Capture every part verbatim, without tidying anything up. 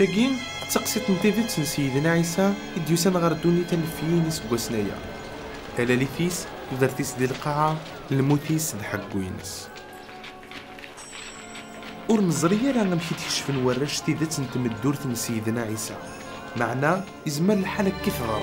Tagi d taqsiṭ n tidet n Sidna Ɛisa i d-yusan ɣer ddunit alef yiwen iseggasen aya. Talalit-is, tudert-is di lqaɛa, lmut-is d ḥeggu-ines. Ur neẓri ara amek i d-kecfen warrac tidet n tmeddurt n Sidna Ɛisa, meɛna izmer lḥal akka i teḍra.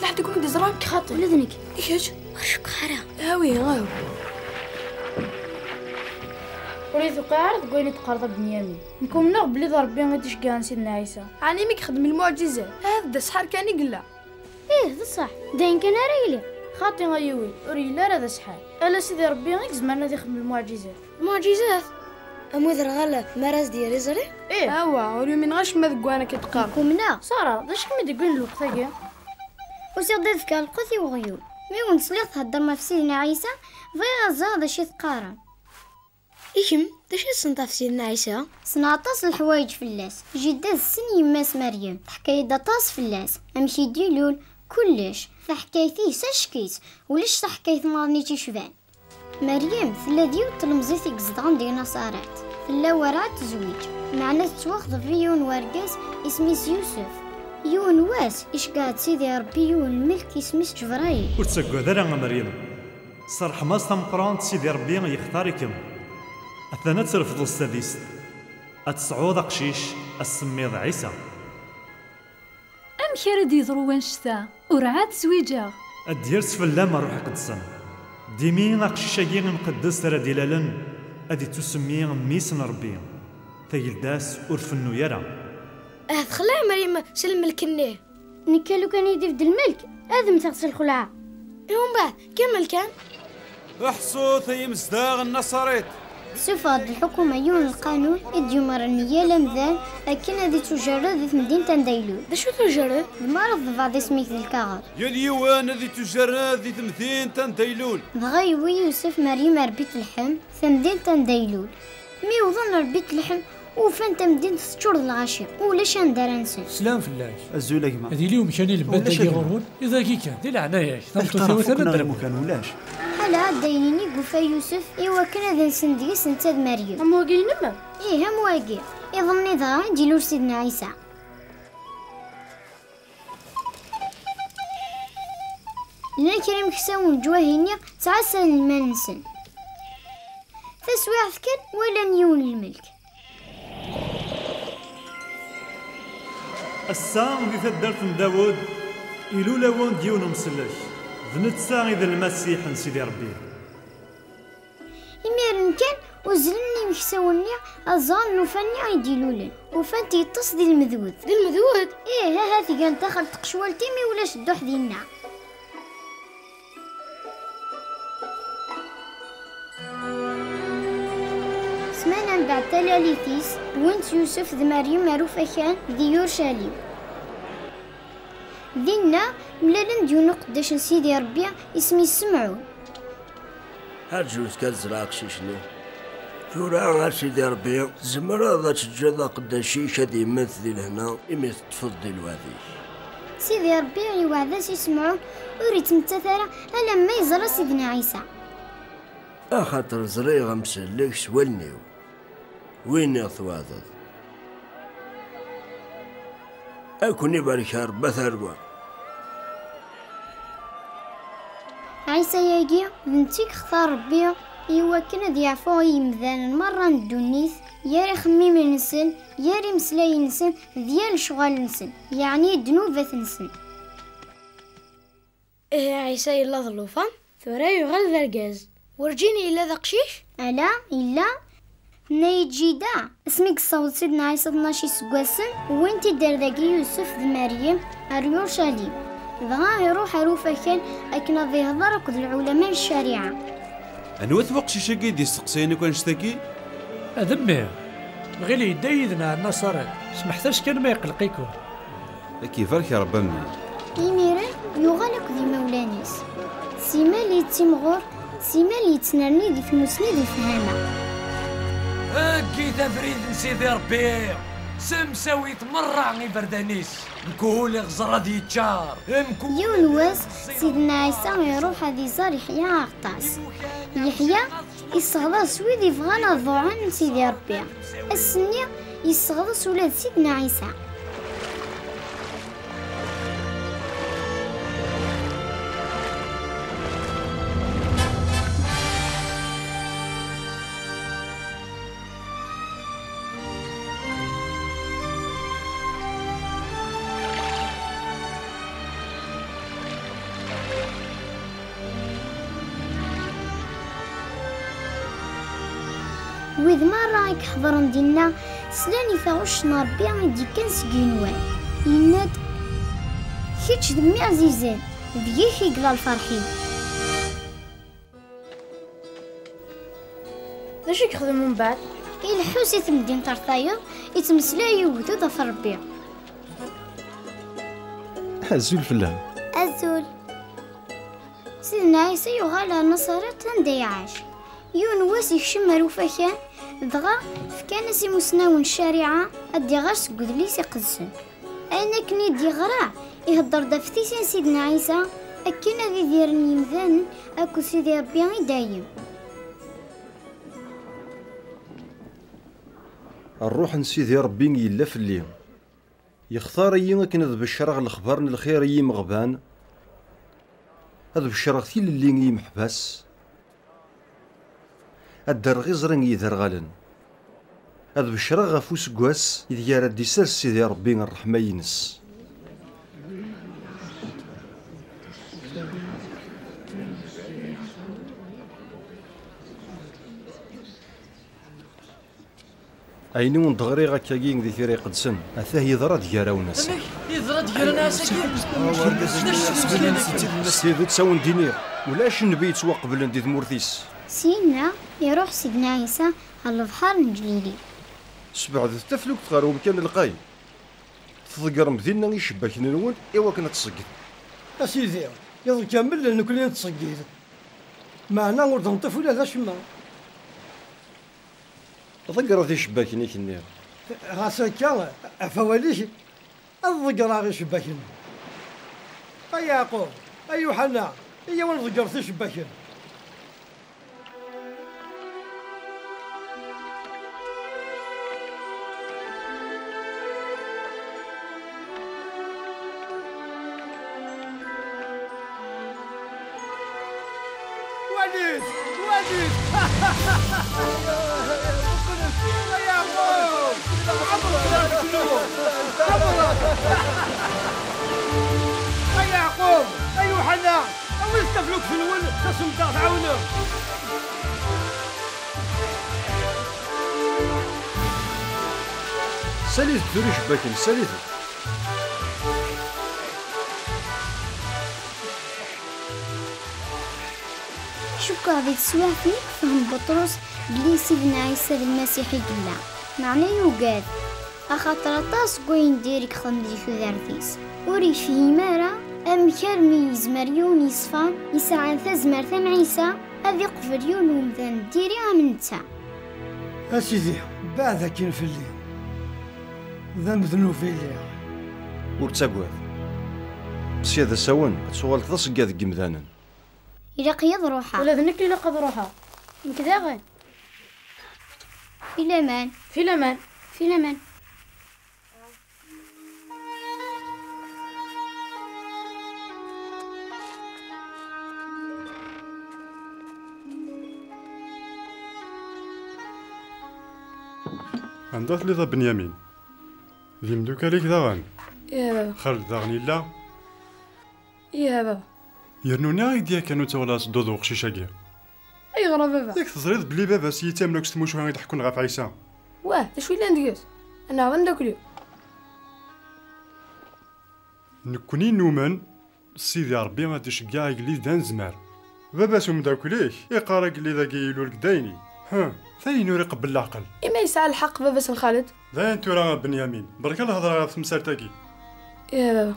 Laḥ deg umi d-ẓran xaṭi. Ula d nekk. I kečč? Ur cukkeɣ ara. Awi, awi. Ur yi-tewqiɛ ara deg wayen i d-teqqareḍ a Benyamin. Nekk umneɣ belli d Ṛebbi i d-iceggɛen Sidna Ɛisa. Ɛni mi ixeddem lmuɛǧizat, ahat d aseḥḥar kan i yella? Ih, d ṣṣeḥ. D ayen kan ara yili. Xaṭi a yiwi, ur yelli ara d aseḥḥar. Ala Sidi Ṛebbi i izemren ad ixdem lmuɛǧizat. Lmuɛǧizat? Am wid rɣal mi ara as-d-yerr iẓri? Ih. Awa, ur yumineɣ acemma deg wayen akka d-teqqareḍ. Nekk umneɣ. Sara, d acu i kem-id-iwwin lweqt-agi? Usiɣ-d ad fkeɣ lqut i weɣyul. Mi wen-sliɣ theddrem ɣef Sidna Ɛisa, bɣiɣ ad ẓreɣ d acu i teqqarem. I kemm, d acu i tessneḍ ɣef Sidna Ɛisa? Ssneɣ aṭas n leḥwayeǧ fell-as. Jidda tessen yemma-s Meryem, teḥka-yi-d aṭas fell-as, amek i d-ilul, kullec. Taḥkayt-is acek-itt, ulac taḥkayt nniḍen i tt-icban. Meryem tella d yiwet n tlemẓit i izedɣen deg Naṣaret. Tella werɛad tezwiǧ, meɛna tettwaxḍeb i yiwen n wergaz isem-is Yusef. Yiwen wass, iceggeɛ-d Sidi Ṛebbi yiwen n lmelk isem-is Ǧebrayil. Ur ttaggad ara a Meryem, s ṛṛeḥma-s tameqqrant Sidi Ṛebbi yextar-ikem. Atan ad trefdeḍ s tadist, ad tesɛuḍ aqcic, ad s-semmiḍ Ɛisa. Amek ara d-yeḍru wannect-a? Urɛad zwiǧeɣ. Ad d-yers fell-am Ṛṛuḥ Iqedsen. Dimi aqcic-agi imqeddes ara d-ilalen ad ittusemmi mmi-s n Ṛebbi. Tagelda-s ur tfennu ara. Ahat texleɛ Meryem s lmelk-nni. Nekk a lukan iyi-d-ibedd lmelk, ad mmteɣ s lxelɛa. I umbeɛd, kemmel kan. Ḥṣut ay imezdaɣ n Naṣarit! Tessufeɣ-d lḥukuma yiwen n lqanun i d-yumren yal amdan akken ad ittujerred di temdint anda ilul. D acu-t ujerred? D mi ara tḍebɛeḍ isem-ik di lkaɣeḍ. Yal yiwen ad ittujerred di temdint anda ilul. Dɣa yewwi Yusef Meryem ar Bitleḥem, tamdint anda ilul. Mi wwḍen ar Bitleḥem, ufan tamdint teččur d lɣaci, ulac anda ara nsen. Slan fell-ak. Azul a gma. Ad yili umkan i lebɛed dagi ɣur-wen, i dagi kan, di leɛnaya-k, tameṭṭut-iw atan ad d-rewwel. Ulac. Ḥala ɛeddayen-nni i yufa Yusef i wakken ad nsen deg-s netta d Meryem. Am wagi-inem? Ih, am wagi. Iḍ-nni dɣa i d-ilul Sidna Ɛisa. Llan kra imeksawen n leǧwahi-nni ttɛassan lmal-nsen. Taswiɛt kan, walan yiwen n lmelk. Ass-a, di taddart n Dawed, ilul-awen-d yiwen umsellek, d netta i d Lmasiḥ n Sidi Ṛebbi. Imiren kan, uzzlen yimeksawen-nni ad ẓren llufan-nni ay d-ilulen. Ufan-t yeṭṭes di lmedwed. Di lmedwed? Ih, ahat gan taxel n tqecwalt imi ulac dduḥ dinna. Ssmana mbeɛd talalit-is, wwin-t Yusef d Meryem ar ufakan di Yurcalim. Dinna, mlalen-d yiwen uqeddac n Sidi Ṛebbi isem-is Semɛun. Rǧut kan ad ẓreɣ aqcic-nni. Tura, a Sidi Ṛebbi, tzemreḍ ad teǧǧeḍ aqeddac-ik ad yemmet di lehna imi teṭṭfeḍ-d lweɛd-ik. Sidi Ṛebbi iweɛɛed-as i Semɛun ur ittmettat ara alamma yeẓra Sidna Ɛisa. Axaṭer ẓriɣ amsellek s wallen-iw, win i ɣ-tweɛdeḍ. Ad ken-ibarek Ṛebbi a tarwa. Ɛisa-agi, d netta i yextar Ṛebbi i wakken ad yeɛfu i yemdanen merra n ddunit, gar ixemmimen-nsen, gar imeslayen-nsen, d yal lecɣal-nsen, yeɛni ddnubat-nsen. Ihi Ɛisa yella d llufan, tura yuɣal d argaz. Werǧin yella d aqcic? Ala, yella. Tenna-yi-d jida, asmi yessaweḍ Sidna Ɛisa tnac iseggasen, wwin-t-id ar dagi Yusef d Meryem ar Yurcalim. Dɣa iruḥ ar ufakan akken ad ihḍer akked lɛulama n ccariɛa. Anwa-t weqcic-agi i d-yesteqsayen akk annect-agi? A d mmi! Nɣil yedda yid-neɣ Nnaṣaret. Smeḥt-as kan ma iqelleq-iken. Ad k-ibarek Ṛebbi a mmi. Imiren, yuɣal akked imawlan-is. Simal yettimɣur, simal yettnerni di tmusni d lefhama. Agi d abrid n Sidi Ṛebbi, semsawit merra iberdan-is, mkul iɣẓer ad yeččar, mkul... Yiwen wass, Sidna Ɛisa iruḥ ad iẓer Yeḥya Aɣeṭṭas. Yeḥya isseɣḍas wid ibɣan ad ḍuɛen Sidi Ṛebbi. Ass-nni, yesseɣḍes ula d Sidna Ɛisa. Wid merra i iḥeḍren dinna slan i taɣect n Ṛebbi i d-yekkan seg igenwan. Yenna-d: "Kečč d mmi ɛzizen, deg-k i yella lferḥ-iw." D acu i yexdem umbeɛd? Ileḥḥu si temdint ar tayeḍ, ittmeslay i ugdud ɣef Ṛebbi. Azul fell-am. Azul. Sidna Ɛisa yuɣal ar Naṣaret anda iɛac. Yiwen wass ikcem ar ufakan, dɣa fkan-as imusnawen ccariɛa ad d-iɣer seg udlis iqedsen. Ayen akken i d-yeɣra, ihedder-d ɣef tisin Sidna Ɛisa, akken ad idiren yimdanen akked Sidi Ṛebbi i dayem. Ṛṛuḥ n Sidi Ṛebbi yella fell-i. Yextar-iyi akken ad beccreɣ lexbar n lxir i yimeɣban, ad beccreɣ tilelli i yimeḥbas, ad d-rreɣ iẓri i yiderɣalen, ad beccreɣ ɣef useggas ideg ara d-isers Sidi Ṛebbi ṛṛeḥma-ines. Ayen i wen-d-ɣriɣ akkagi di Tira Iqedsen, atah yeḍra-d gar-awen ass-a. Amek? Yeḍra-d gar-aneɣ ass-agi? S tidet a wen-d-iniɣ, ulac nnbi yettwaqeblen di tmurt-is. Syenna, iruḥ Sidna Ɛisa ɣer lebḥer n Glili. Sbeɛdet taflukt ɣer wemkan lqay. Tḍeggrem dinna icebbaken-nwen i wakken ad tṣegged. A Sidi, iḍ kamel nekkni nettṣeggid. Meɛna ur d-neṭṭif ula d acemma. Ḍeggret icebbaken-ik-nni. Ɣas akka, ɣef wawal-ik, ad ḍeggreɣ icebbaken. A Yeɛqub, a Yuḥana, iyyaw ad nḍegger ticebbaken. Walit! Walit! Ay Yeɛqub! Ɛebret ɣer leknur! Ɛebret! Ay Yeɛqub! Ay Yuḥana! Awit taflukt-nwen, tasem-d ad ɣ-tɛawnem! Salit tura icebbaken, salit! Cukkeɣ di teswiɛt-nni yefhem Buṭrus belli Sidna Ɛisa d Lmasiḥ i yella, meɛna yugad, axaṭer aṭas n wayen diri yexdem di tudert-is. Ur yefhim ara amek armi yezmer yiwen yeṣfan, yesɛan tazmert am Ɛisa, ad iqbel yiwen wemdan n diri am netta. A Sidi, beɛd akin fell-i, d amednub i lliɣ. Ur ttagad. Sya d asawen, ad tuɣaleḍ d aṣeggad deg yemdanen. Ilaq-iyi ad ruḥeɣ. Ula d nekk ilaq ad ruḥeɣ. Nekk daɣen. Fi laman. Fi laman. Fi laman. Anda telliḍ a Benyamin? D imdukal-ik daɣen? Ih a baba. Xaled daɣen yella? Ih a baba. Yernu nniɣ-ak-d yakan ur ttawaleɣ ad tedduḍ d uqcic-agi. Ayɣer a baba? Yak teẓriḍ belli baba-s yettamen akk s tmucuha i d-ḥekkun ɣef Ɛisa. Wah, d acu yellan deg-s? Annaɣ d ameddakel-iw. Nekkni numen Sidi Ṛebbi ad iceggeɛ agellid d anezmar. Baba-s umeddakel-ik iqqar agellid-agi ilul deg dayni. Hm, tayen ur iqebbel leɛqel. Imi yesɛa lḥeqq baba-s n Xaled? D ayen tura a Benyamin, berka lhedra ɣef temsalt-agi. Ih a baba.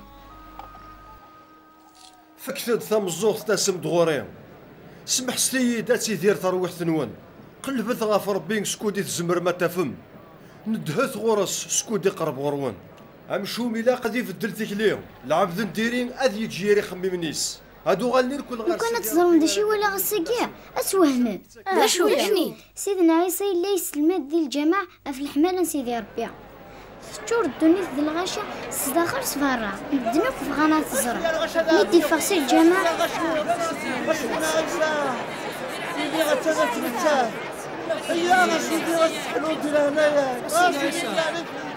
Fket-d tameẓẓuɣt, tasem-d ɣur-i. Smeḥset-iyi-d ad tidir terwiḥt-nwen. Qelbet ɣef Ṛebbi skud i tzemrem ad tafem. Nedhet ɣur-s skud iqerreb ɣur-wen. Amcum ilaq ad ibeddel tikli, lɛebd n diri ad yeǧǧ yir ixemmimen-is. Ad uɣalen irkel ɣer Lukan ad Sidi teẓrem d acu i walaɣ ass-agi, ad twehmem. D acu? Sidna Ɛisa yella yesselmad di lǧameɛ ɣef leḥmala n Sidi Ṛebbi. Teččur ddunit d lɣaci s daxel s berra. Medden akk bɣan ad t-ẓren. Mi d-iffeɣ si lǧameɛ, Sidi atan ad t-nettat. Ayya, a Sidi, ad teḥluḍ di leɛnaya-k. A Sidi, a Sidi,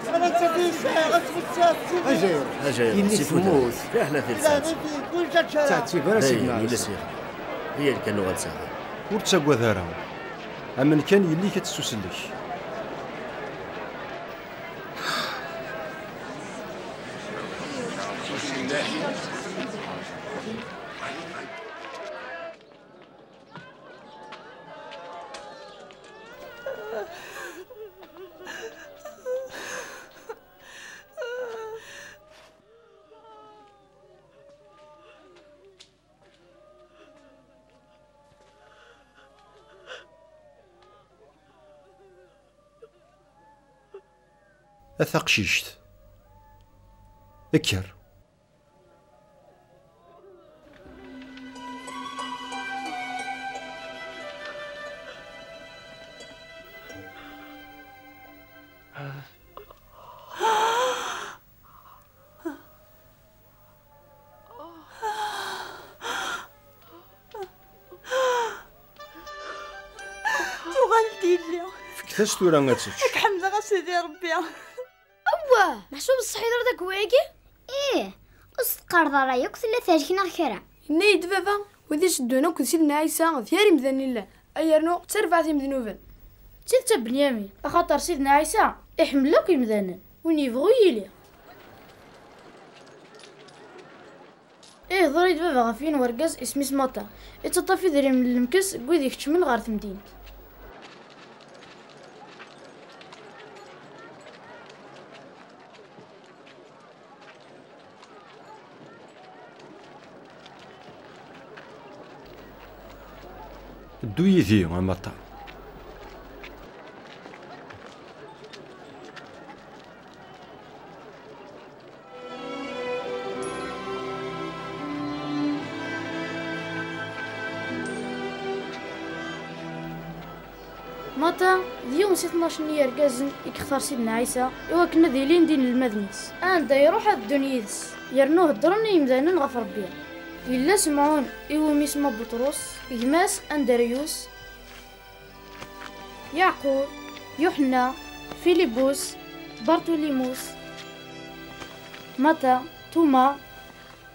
ad tettafis, ad tettafis. Ajayer. Ajayer, yelli temmut. Fiḥla tidet. Ur ttɛettib ara Sidna Ɛisa. Yelli-s. Iyya kan uɣal s axxam. Ur ttagad ara. Amen kan yelli-k ad tessusellek. A taqcict, kker. Tuɣal-d yelli. Fket-as tura ad tečč. Ad k-ḥemdeɣ a Sidi Ṛebbi. Awah! Meḥsub tṣeḥḥiḍ ara deg wayagi? Ih, ur s-teqqareḍ ara yakk tella tehlek neɣ kra. Yenna-yi-d baba, wid iteddun akked Sidna Ɛisa d yir imdanen i llan, ay yernu d tarbaɛt imednuben. D tidet a Benyamin, axaṭer Sidna Ɛisa iḥemmel akk imdanen, win yebɣu yili. Ihḍer-iyi-d baba ɣef yiwen wergaz isem-is Mata, ittaṭṭaf idrimen n lemkes deg wid ikeččmen ɣer temdint. Ddu yid-i, a Mata. Mata d yiwen si tnac n yirgazen i yextar Sidna Ɛisa i wakken ad ilin d inelmaden-is. Anda iruḥ ad ddun yid-s, yernu heddren i yimdanen ɣef Ṛebbi. Yella Semɛun, iwumi isemma Buṭrus, gma-s Andryus, Yeɛqub, Yuḥenna, Filibus, Bartulimus, Mata, Tuma,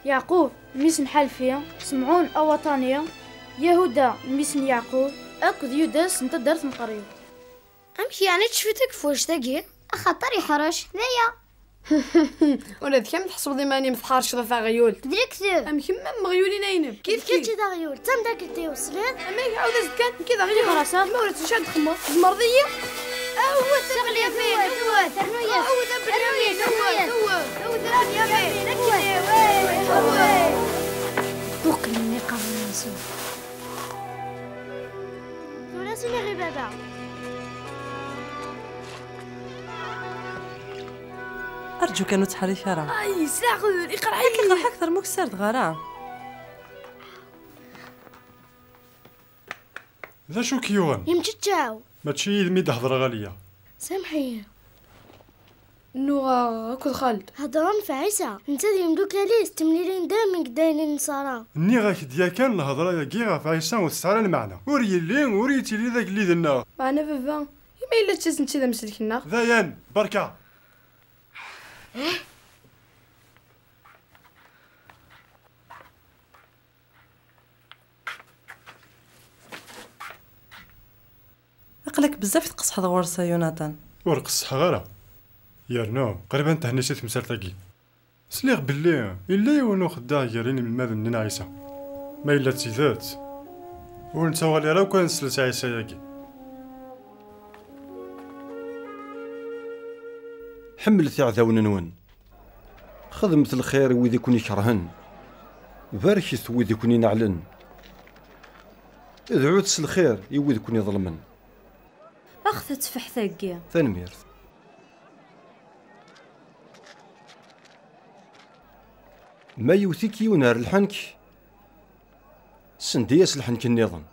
Yeɛqub, mmi-s n Ḥalfi, Semɛun Awaṭani, Yahuda, mmi-s n Yeɛqub, akked Yudas n taddart n Qeryut. Amek yeɛni tecfiḍ akk ɣef wannect-agi? Axaṭer yeḥrec, d aya. Ula d kemm tḥesbeḍ iman-im tḥerceḍ a taɣyult. D lekdeb. Am kemm am meɣyulin aynem. Kif kif. Kečč d aɣyul, d tameddakelt-iw, tesliḍ? Amek, ɛawed-as-d kan, nekk d aɣyul. Ɣer-as, ma ur tettcad xemmeḍ, tzemreḍ-iyi? Awet a Benyamin, awet, rnu-yas. Awet a Benyamin, awet, awet, awet a Benyamin, awet, awet. Buqlen iqerra-nsen. Tura siliɣ i baba. Arǧu kan ur ttḥerrik ara. Ay, s leɛqel, iqerḥ-iyi. Iqerḥ akter ma ur k-ssardeɣ ara. D acu k-yuɣen? Yemceččaw. Mačči yid-m i d-hedreɣ a Liya. Samḥ-iyi. Nnuɣeɣ akked Xaled. Hedren ɣef Ɛisa. Netta d yimdukal-is, ttemlilin dayem deg ddaynin n Ṣara. Nniɣ-ak-d yakan lhedra-agi ɣef Ɛisa ur tesɛi ara lmeɛna. Ur yelli, ur yettili d agellid-nneɣ. Meɛna baba, imi yella d tidet netta d amsellek-nneɣ? Dayen, berka! Aql-ak bezzaf i tqeṣḥeḍ ɣur-s a Yunatan. Ur qeṣṣḥeɣ ara. Yernu, qrib ad ntehenni si temsalt-agi. Sliɣ belli yella yiwen uxeddaɛ gar inelmaden-nni n Ɛisa. Ma yella d tidet, ur nettawal ara akk ad nsel s Ɛisa-agi. Ḥemmlet iɛdawen-nwen. Xedmet lxir i wid i ken-ikerhen. Barket wid i ken-ineɛlen. Dɛut s lxir i wid i ken-iḍelmen. Ax tatteffaḥt-agi. Tanemmirt. Ma yewwet-ik yiwen ar lḥenk, sendi-as lḥenk nniḍen.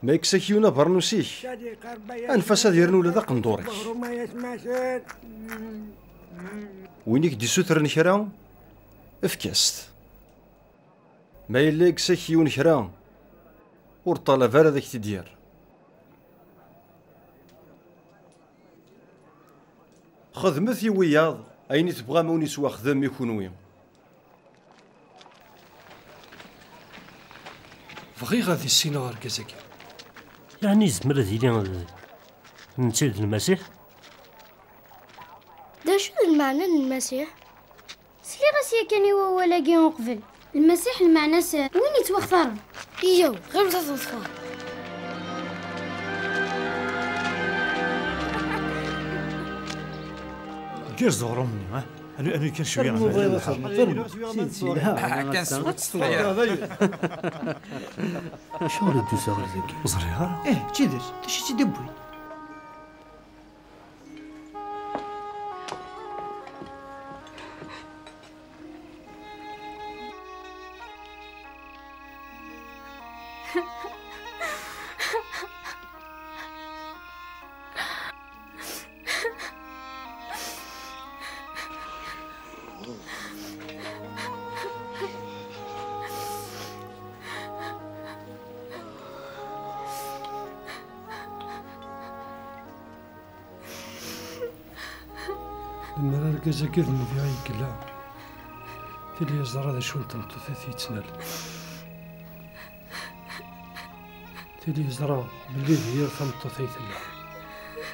Ma yekkes-ak yiwen abernus-ik, anef-as ad yernu ula d aqendur-ik. Win i k-d-isutren kra, efk-as-t. Ma yella yekkes-ak yiwen kra, ur ṭṭalab ara ad ak-t-id-yerr. Xedmet i wiyaḍ ayen i tebɣam a wen-ittwaxdem i kunwi. Bɣiɣ ad issineɣ argaz-agi. Yeɛni yezmer ad yili d netta i d Lmasiḥ? D acu d lmeɛna n Lmasiḥ? Sliɣ-as yakan i wawal-agi uqbel. Lmasiḥ lmeɛna-s win yettwaxtaren. Yyaw, ɣiwlet ad t-neḍfer. Gerrez uɣrum-nni, ha? Anu, anu kan cwiya. Rnu bɣiḍ ad txedmeḍ, rnu. Acuɣer i d-tusa ɣer dagi? Ur ẓriɣ ara. Eh, d tidet, d acu i tt-id-iwwin? Lemmer argaz-agi d nnbi ay yella, tili yeẓra d acu n tmeṭṭut i t-yettnal. Tili yeẓra belli d yir tameṭṭut ay tella.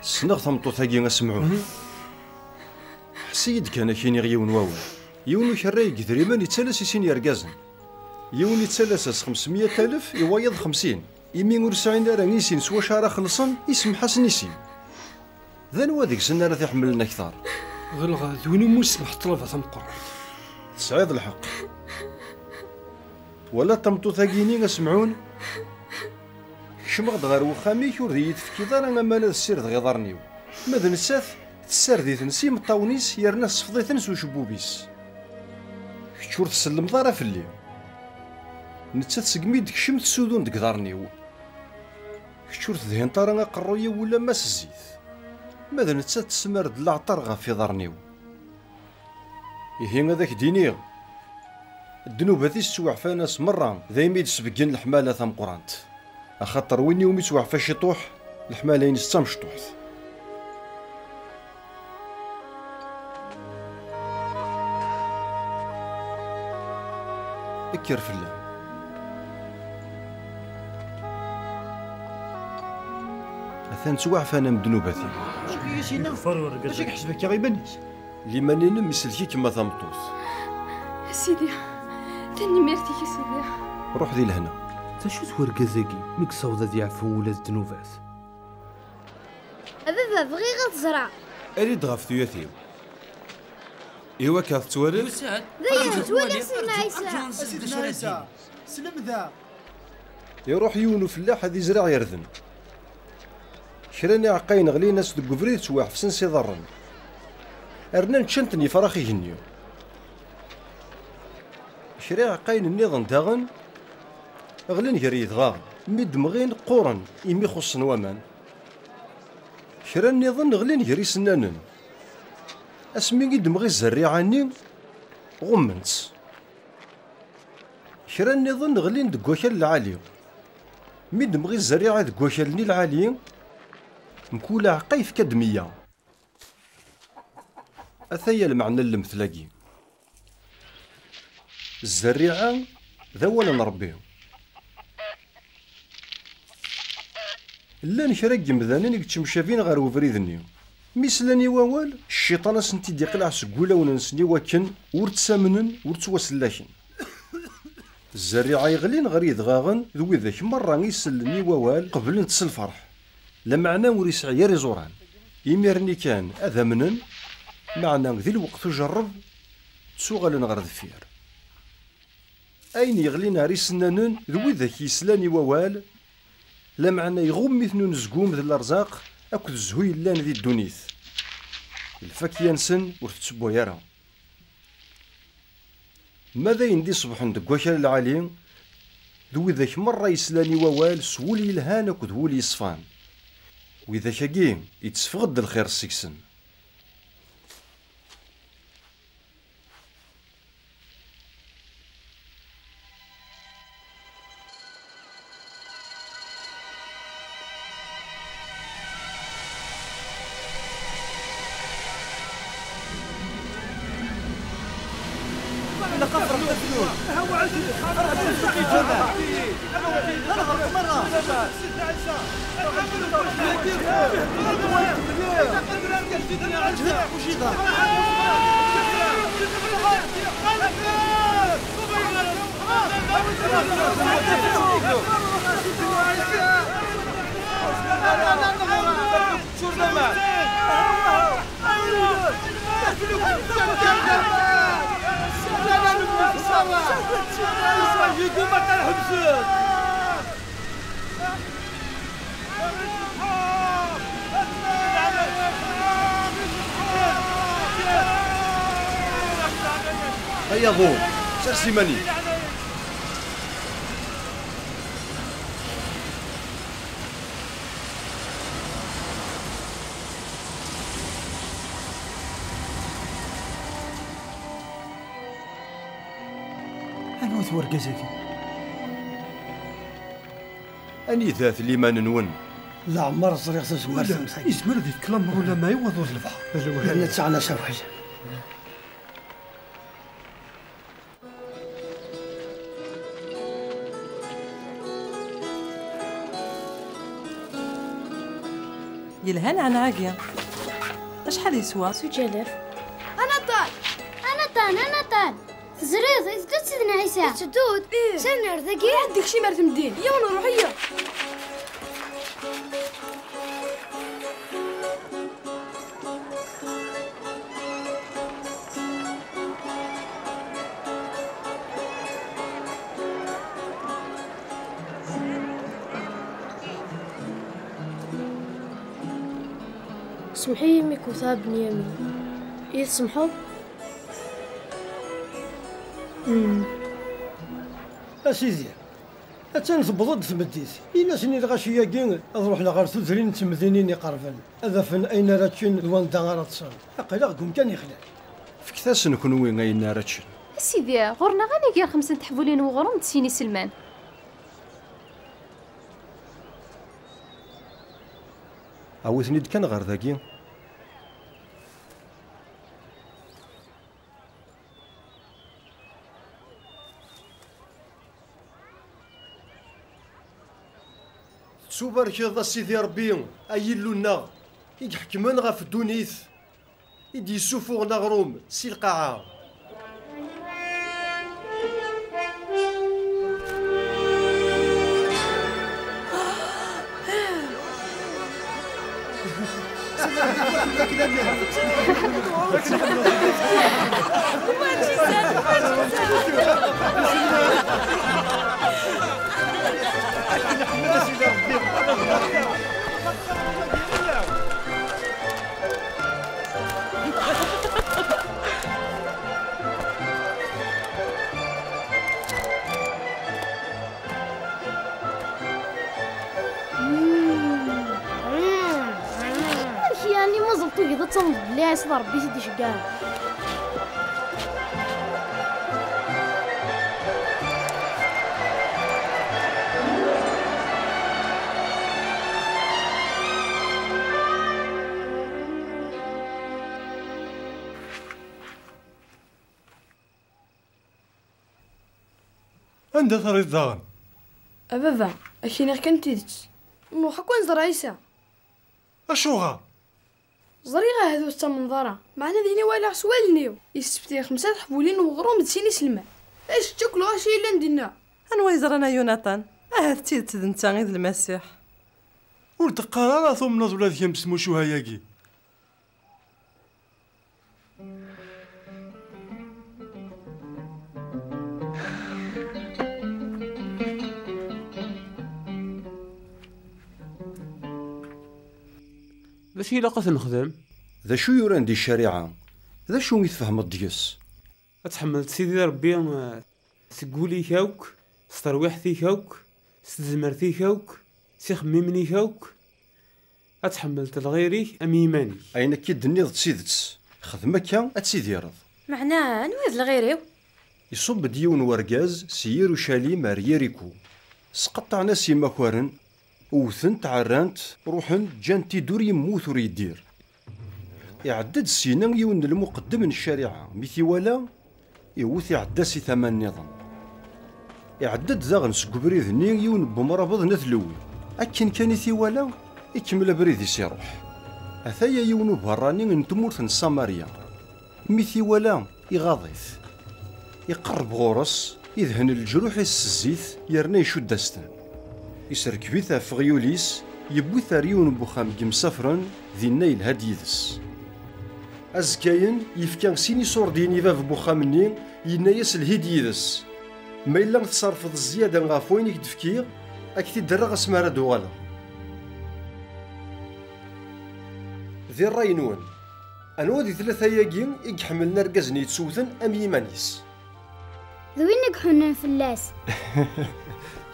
Ssneɣ tameṭṭut-agi, a Semɛun. Mhm. Ḥess-iyi-d kan, ad k-iniɣ yiwen wawal. Yiwen ukerray deg idrimen yettalas i sin yergazen. Yiwen yettalas-as xemsemya alef, i wayeḍ xemsin. Imi ur sɛin ara i sin s wacu ara xellṣen, isemmeḥ-asen i sin. D anwa deg-sen ara t-iḥemmlen akteṛ? Ɣileɣ d win umi yesmeḥ ṭṭlaba tameqqrant. Tesɛiḍ lḥeqq. Twalaḍ tameṭṭut-agi-ni, a Semɛun? Kecmeɣ-d ɣer wexxam-ik, ur d-iyi-tefkiḍ ara aman ad ssirdeɣ iḍarren-iw. Ma d nettat, tessared-iten s yimeṭṭawen-is yerna tessefḍ-iten s ucebbub-is. Kečč ur tsellemeḍ ara fell-i. Nettat segmi d-tekcem tessudun deg iḍarren-iw. Kečč ur tedhineḍ ara aqerruy-iw ulamma s zzit. Ma d nettat tesmar-d leɛṭer ɣef iḍarren-iw. Ihi ad ak-d-iniɣ, ddnubat-is ttwaɛfan-as merra, daymi i d-sbeggen leḥmala tameqqrant. Axaṭer win iwumi ttwaɛfa ciṭuḥ, leḥmala-ines d tamecṭuḥt. Kker fell-am. Atan ttwaɛfan am ddnubat-im. Acu i as-yenna? Acu i yeḥseb akka iman-is? Liman-inem isellek-ikem a tameṭṭut. A Sidi, tanemmirt-ik a Sidi. Ruḥ di lehna. D acu-t wergaz-agi mi yessaweḍ ad yeɛfu ula d ddnubat? A baba, bɣiɣ ad ẓreɣ. Ali-d ɣef tuyat-iw. Iwak ad tettwaliḍ. Yusa-d. Dayen, ttwaliɣ Sidna Ɛisa. A Sidna Ɛisa, slemdeɣ. Iruḥ yiwen ufellaḥ ad izreɛ irden. Kra n iɛeqqayen ɣlin-as deg ubrid, ttwaḥefsen s iḍarren. Rnan ččan-ten yefrax igenni. Kra iɛeqqayen nniḍen daɣen ɣlin gar yedɣaɣen, mi d-mɣin qquren imi xuṣṣen waman. Kra nniḍen ɣlin gar isennanen. Asmi i d-mɣi zzerriɛa-nni, ɣummen-tt. Kra nniḍen ɣlin deg wakal lɛali. Mi d-mɣi zzerriɛa deg wakal-nni lɛali, mkul aɛeqqa yefka-d meyya. Ataya lmeɛna n lemtel-agi. Zzerriɛa d awal n Ṛebbi. Llan kra n yemdanen i yettemcabin ɣer webrid-nni. Mi slan i wawal, cciṭan ad sen-t-id-iqleɛ seg wulawen-nsen i wakken ur ttamnen, ur ttwasellaken. Zzerriɛa yeɣlin ɣer yedɣaɣen d widak merra isellen i wawal qeblen-t s lferḥ, lameɛna ur yesɛi ara iẓuran. Imir-nni kan ad amnen, meɛna di lweqt ujerreb, ttuɣalen ɣer deffir. Ayen yeɣlin ar isennanen d widak yeslan i wawal, lameɛna iɣumm-iten unezgum d lerzaq akked zzhu yellan di ddunit. Lfakya-nsen ur tettewway ara. Ma d ayen d-iṣebḥen deg wakal lɛali, d widak merra yeslan i wawal s wul yelhan akked wul yeṣfan. Widak-agi, itteffeɣ-d lxir seg-sen. Ay aḍu, sers iman-ik. Anwa-t wergaz-agi? Anida-t liman-nwen? Leɛmer ẓriɣ tazmert am tagi. Yezmer ad yefk lamer ulamma iwaḍu d lebḥer. Yerna ttaɣen-as awal. Yelha nneɛneɛ-agi. Acḥal yeswa? S uǧalaf. Anaṭan! Anaṭan, Anaṭan! Teẓriḍ, iteddu-d Sidna Ɛisa. Iteddu-d? Ih. Sani ar dagi? Ad d-ikcim ar temdin. Yiwen uruḥ, iyya. Semmeḥ-iyi imi k-wteɣ a Benyamin. I yi-tsemḥeḍ? Mm. A Sidi, attan tewweḍ-d tmeddit. Ini-asen i lɣaci-agi ad ruḥen ɣer tudrin n temdinin iqerben, ad afen ayen ara ččen d wanda ara ṭṭsen. Aql-aɣ deg umkan yexlan. Fket-asen kenwi ayen ara ččen. A Sidi, ɣur-neɣ a nnig ɣer xemsa n teḥbulin n weɣrum d sin iselman. Awi-ten-id kan ɣer dagi. Tettubarkeḍ a Sidi Ṛebbi, ay Illu-nneɣ, i iḥekmen ɣef ddunit, i d-yessufuɣen aɣrum si lqaɛa. Amek yeɛni mazal tugiḍ ad tamneḍ belli Ɛisa d Ṛebbi i t-id-iceggɛen? Anda terriḍ daɣen? A baba, ad k-iniɣ kan tidet. Nruḥ akk ad nẓer Ɛisa. Acuɣer? Ẓriɣ ahat ur tettamneḍ ara, meɛna din i walaɣ s wallen-iw. Yessefti xemsa teḥbulin n weɣrum d sin iselman. Ad yečč akk lɣaci yellan dinna. Anwa yeẓran a Yunatan? Ahat d tidet d netta i d Lmasiḥ. Ur d-qqar ara tumneḍ ula d kemm s tmucuha-agi. D acu ilaq ad t-nexdem? D acu yuran di ccariɛa? D acu i tfehmeḍ deg-s? Ad tḥemmleḍ Sidi Ṛebbi, eh, seg wul-ik akk, s terwiḥt-ik akk, s tezmert-ik akk, s ixemmimen-ik akk. Ad tḥemmleḍ lɣir-ik am yiman-ik. Ayen akka i d-tenniḍ d tidet. Xdem akka, ad tidireḍ. Meɛna, anwa i d lɣir-iw? Iṣubb-d yiwen wergaz si Yirucalim ar Yiriku. Sqeṭṭɛen-as imakaren, wwten-t, ɛerran-t, ruḥen, ǧǧan-t-id ur yemmut ur yeddir. Iɛedda-d syin yiwen n lmuqeddem n ccariɛa, mi t-iwala, iwwet iɛedda si tama nniḍen. Iɛedda-d daɣen seg ubrid-nni yiwen n wemrabeḍ n At Lewi. Akken kan i t-iwala, ikemmel abrid-is iruḥ. Ataya yiwen uberrani n tmurt n Samarya. Mi t-iwala, iɣaḍ-it. Iqerreb ɣur-s, idhen leǧruḥ-is s zzit, yerna icudd-as-ten. Iserkeb-it ɣef uɣyul-is, yewwi-t ar yiwen n wexxam n yimsafren, dinna yelha-d yid-s. Azekka-yen, yefka sin iṣurdiyen i bab n wexxam-nni, yenna-yas: "Lhi-d yid-s. Ma yella tṣerrfeḍ zzyada ɣef wayen i k-d-fkiɣ, ad k-t-id-rreɣ asmi ara d-uɣaleɣ." Di ṛṛay-nwen, anwa di tlata-agi i iḥemmlen argaz-nni yettewten am yiman-is? D win i iḥunnen fell-as.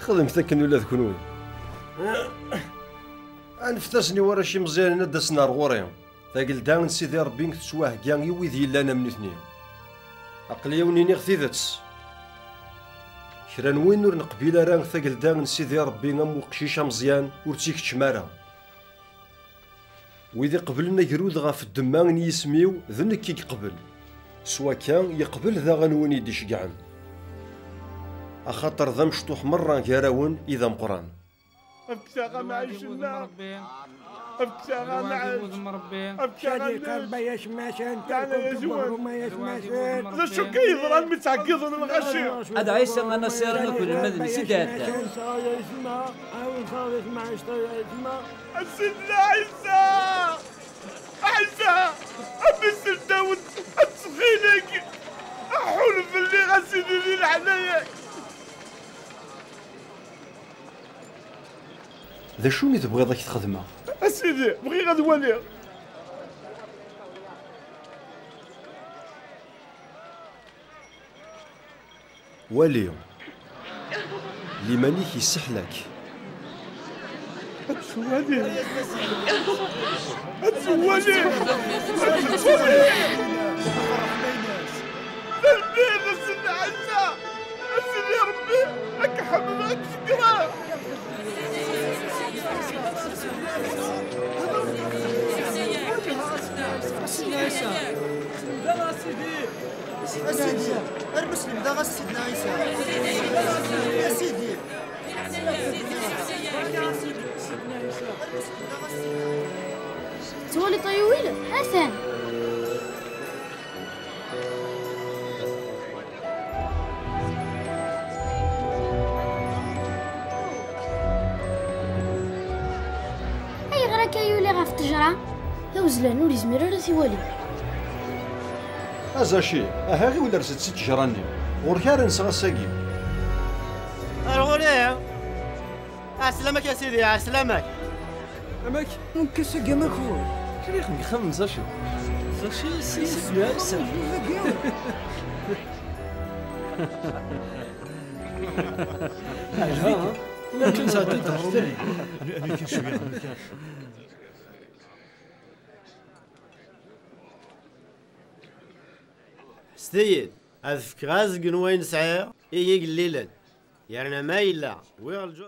Xedmet akken ula d kenwi. Anfet-asen i warrac imeẓyanen ad d-asen ar ɣur-i. Tagelda n Sidi Ṛebbi tettwahegga i wid yellan am nutni. Aql-i a wen-iniɣ tidet. Kra n win ur neqbil ara tagelda n Sidi Ṛebbi am uqcic ameẓyan, ur tt-ikeččem ara. Wid iqeblen agrud ɣef ddemma n yisem-iw, d nekk i yeqbel. S wakka, yeqbel daɣen win i d-iceggɛen. Axaṭer d amecṭuḥ merra gar-awen i d ameqqran. Efk-aɣ amɛic-nneɣ. Efk-aɣ amɛic. Efk-aɣ amɛic. D acu akka yeḍran mi ttɛeggiḍen lɣaci? Ad Ɛisa anasiren akk inelmaden-is i d-iɛeddan. A Sidna Ɛisa! Ɛisa! A mmi-s n Dawed, ttxil-k, ḥun fell-i, a Sidi, di leɛnaya-k! D acu i tebɣiḍ ad k-t-xedmeɣ? A Sidi, bɣiɣ ad waliɣ. Wali. Liman-ik yesseḥla-k. Ad twali. Ad twali. Ad twali. Tanemmirt a Sidna Ɛisa. A Sidi Ṛebbi, ad k-ḥemmleɣ, ad k-ṣeggreɣ. A Sidi Ɛisa. A Sidi. A Sidi, ar meslim daɣ a Sidna Ɛisa. A Sidi. Tettwaliḍ ay uwil? Atan. Ayɣer akka yuli ɣef ttejra? Awezlan ur yezmir ara ad t-iwali. A Zaci, aha ɣiwel rret-d si ttejra-nni. Ɣur-k ara nseɣ ass-agi. Ar ɣur-i! Ɛeslama-k a Sidi, ɛeslama-k! Amek? Nunka s agama-k. Kra i xemxem Zaci. Zaci, si, si, si, si. Ḥesdet-iyi-d, ad fkeɣ azgen n wayen sɛiɣ i yigellilen, yerna ma yella wwiɣ lǧuh.